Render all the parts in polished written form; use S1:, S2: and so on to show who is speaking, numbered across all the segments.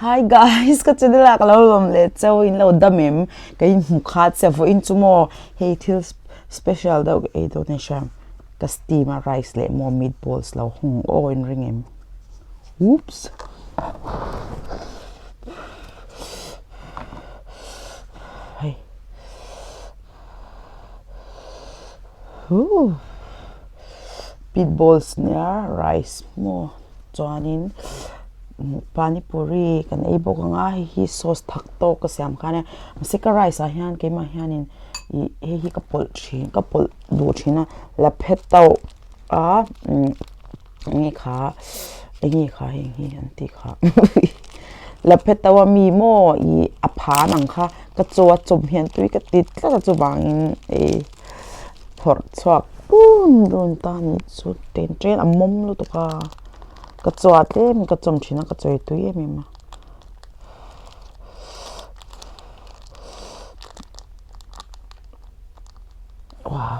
S1: Hi guys ka channel ah ka lo lawm leh cheu in lo dam em ka in hmu khat sia vawiin chu maw hei thil special deuh ka ei dawn a hria ka steam a rice leh maw meatballs lo hung aw in ring em oops hei huu meatballs nia rice maw chuanin pani puri kan ei bawk ang a hei hi sauce thak tawk ka siam khan a mahse ka rice ah hian keimah hianin ih hei hi ka pawlh thin ka pawlh duh thin a la phet tauh a umm enge kha enge kha heng hi an tih kha la phet tauh a mi maw ih a phan ang kha ka chaw a chawm hian tui ka ti tlat a chuvangin ih phawrh chhuak run run ta a nih chu chen chen a mawm lutuk a ka chaw ah tlem ka chawm thin a ka chawi tui em em a. Wow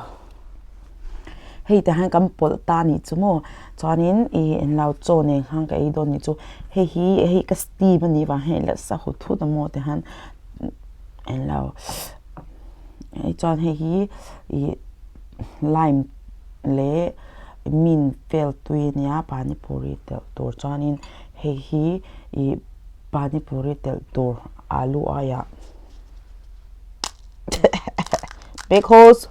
S1: hei tah hian kan pawlh ta a nih chu maw chuanin ih englo chaw nen khan ka ei dawn a nih chu hei hi hei ka steam a nih vang hian ila sa hut hut a maw tihian englo hei chuan hei hi ih lime leh mint vel tui a nia pani puri telh tur chuanin hei hi ih pani puri telh tur alu aiah because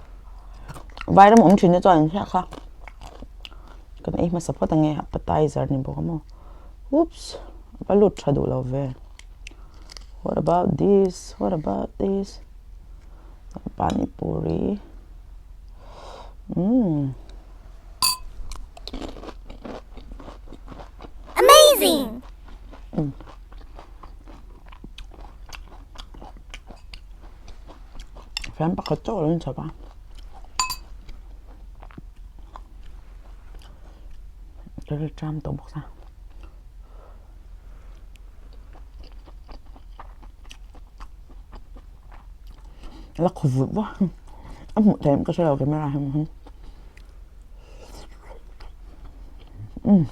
S1: vairam awm thin te chuan an hriat kha kan ei hmasa phawt ange appetizer ni bawk a maw oops a va lut tha duh lo ve what about this what about this pani puri umm.
S2: Amazing!
S1: Fian pakhat chauh a lo inchhawp a ka ri ṭam tawh bawk a la khaw vut vak a hmuh theih em ka hre lo camera hian umm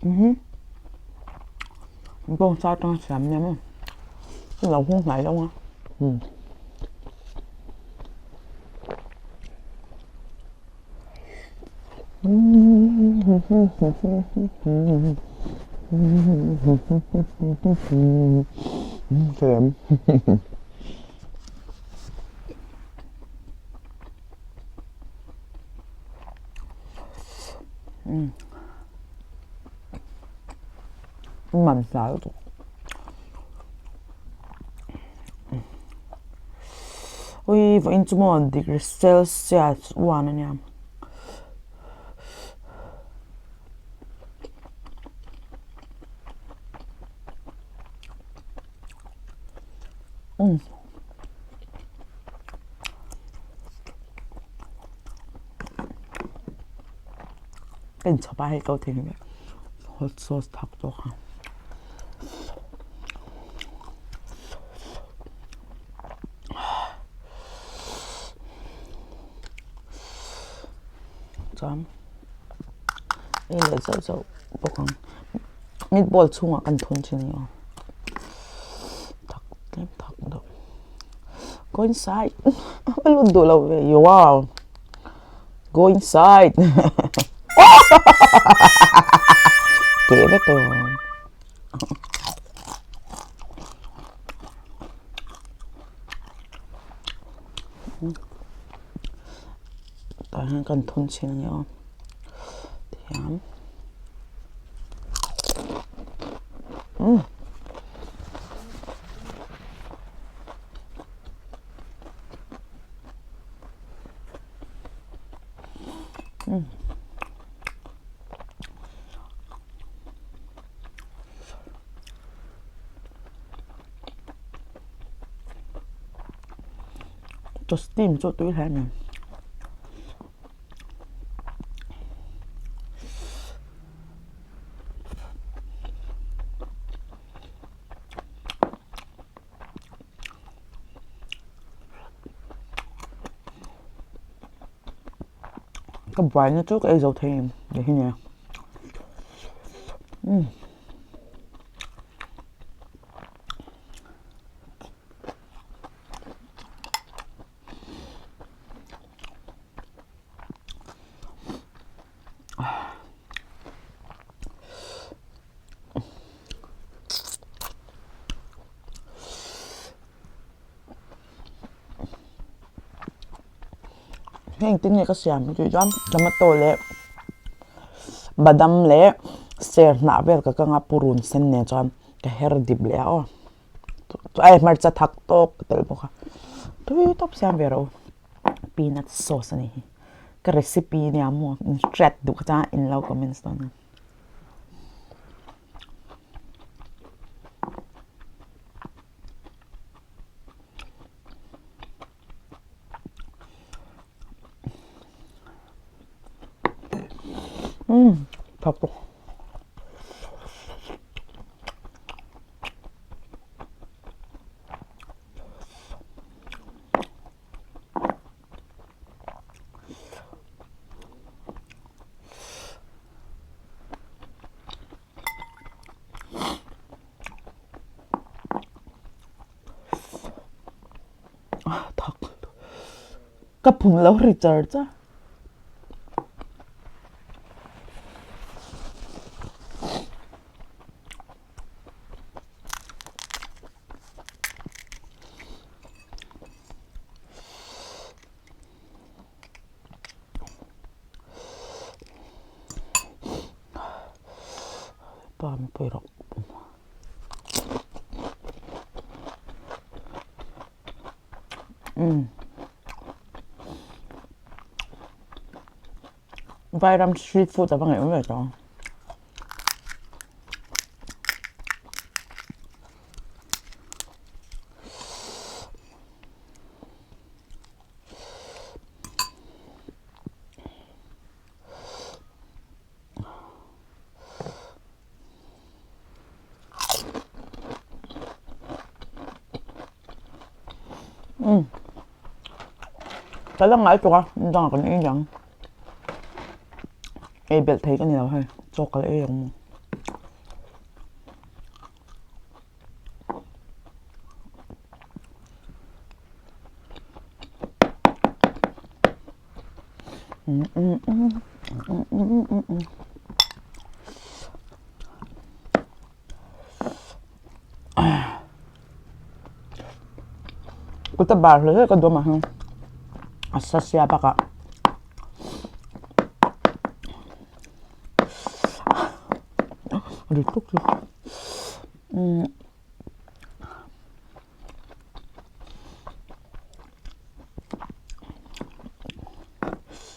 S1: umm bawngsa atanga siam nia maw ka lo hung hnai lo a umm. Thiam. Man hla lutuk. Ui vawiin chu maw degree celsius one a nia. Umm. Ka inchhawp a hei ko thei hle hot sauce thak tawk a. Chuan ei leh zauh zauh bawk ang meatball chhungah kan thun thin a ni aw thak tlem thak deuh go inside a lut duh lo ve wow. Go inside. Keh vek lo. Tah hian kan thun chhin a ni aw. Thiam. Umm. Chaw steam chu tui hle a ni. Ka buaina chu ka ei zo thei em tih hi nia umm. Hei engtin nge ka siam tih chuan tomato leh badam leh ser hnah vel ka kang a purun sen nen chuan ka her dip leh a aw ai hmarcha thak tawk ka telh bawk a tui tawp siam ve rawh u peanut sauce a nih hi ka recipe nia maw in hriat duh kha chuan in lo comments dawn nia. Umm thak bawk. Thak ka phum lo ri char char. Pa mi pawh rawh. Umm. Vairam street food a va ngaih awm ve tawh ang. Umm ka la ngai tawh a dang kan ei ang ei belh thei ka ni lo hei chaw ka la ei ang maw. Kuta bar hle hle ka dawm ah hian a sa sia bakah ri tluk tluk umm.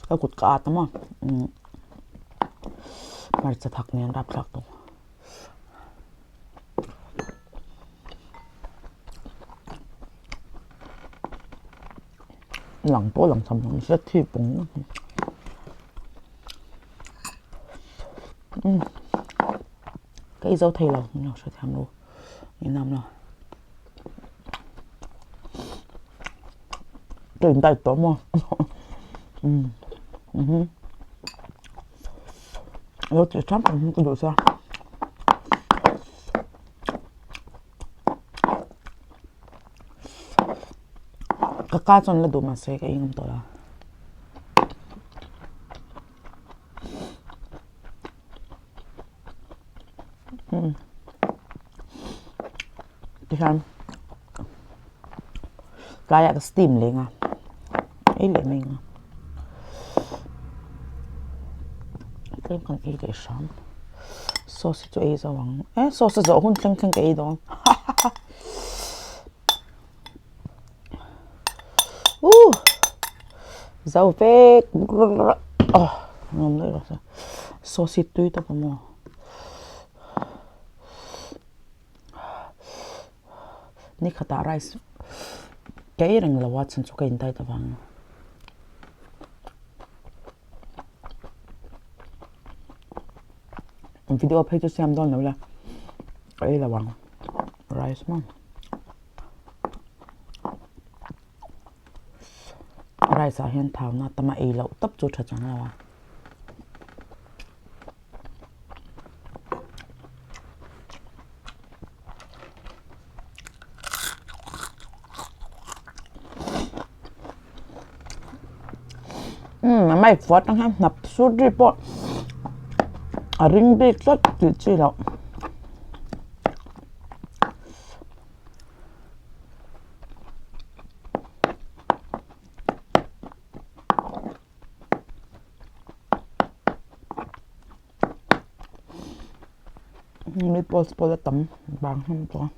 S1: Ka kut ka at a maw umm hmarcha thak nen rapthlak tawh. Lang pawh lang tham lo se thi pawng umm ka ei zo thei lo min lo hrethiam lo inam lo. Ka in diet tawh maw umm mhm lo tih ṭham ṭham hi ka duh sia ka ka chuan la duh mahse ka ei ngam tawh lo. Tihian tlaiah ka steam leng a ei leh mai ang a tlem kan ei leh hram sauce hi chu ei zo ang e sauce a zawh hun thleng thleng ka ei dawn uh zo vek nuam daih rawh se sauce hi tui tawp a maw. Ni khatah rice ka ei reng lo a chhan chu ka in diet avang video phei chu siam dawn lo la ka ei lo ang rice maw rice ah hian thau na tam a ei loh tawp chu tha chuang lo a. Umm a mic fuat ang hian hnap sut ri pawh a ring bik tlat tih chi loh. Meatballs pawh la tam vang hlawm tawh a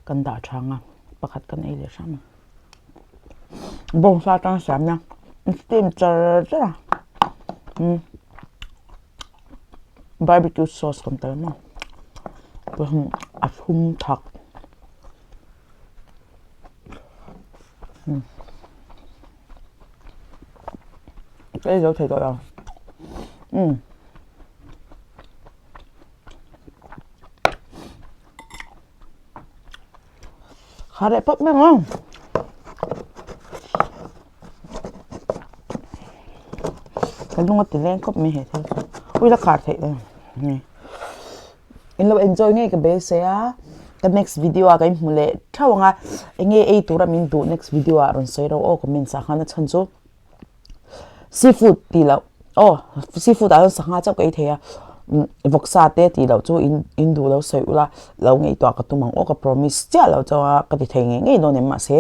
S1: kan dah tha ang a pakhat kan ei leh hram a bawngsa atanga siamna steam char char a umm barbecue sauce kan tel maw a thlum thak. Ka ei zo thei tawh lo umm kha leh pawp mai ang aw ka lung a ti leng khawp mai he thil chu ui la khar theih em ni. In lo enjoy ngei ka beisei a, ka next video ah ka inhmu leh theuh ang a, enge ei tura min duh next video ah rawn sawi ro aw comments ah khan a chhan chu seafood tih loh aw seafood ah chuan sangha chauh ka ei thei a vawksa te tih loh chu in in duh lo sawi ula lo ngaihtuah ka tum ang aw ka promise chiah lo chuan a ka ti thei ngei ngei dawn em mahse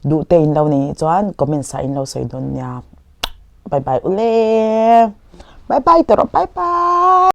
S1: duh te in lo nei chuan comments ah in lo sawi dawn nia bye bye ule bye bye tawh rawh bye bye.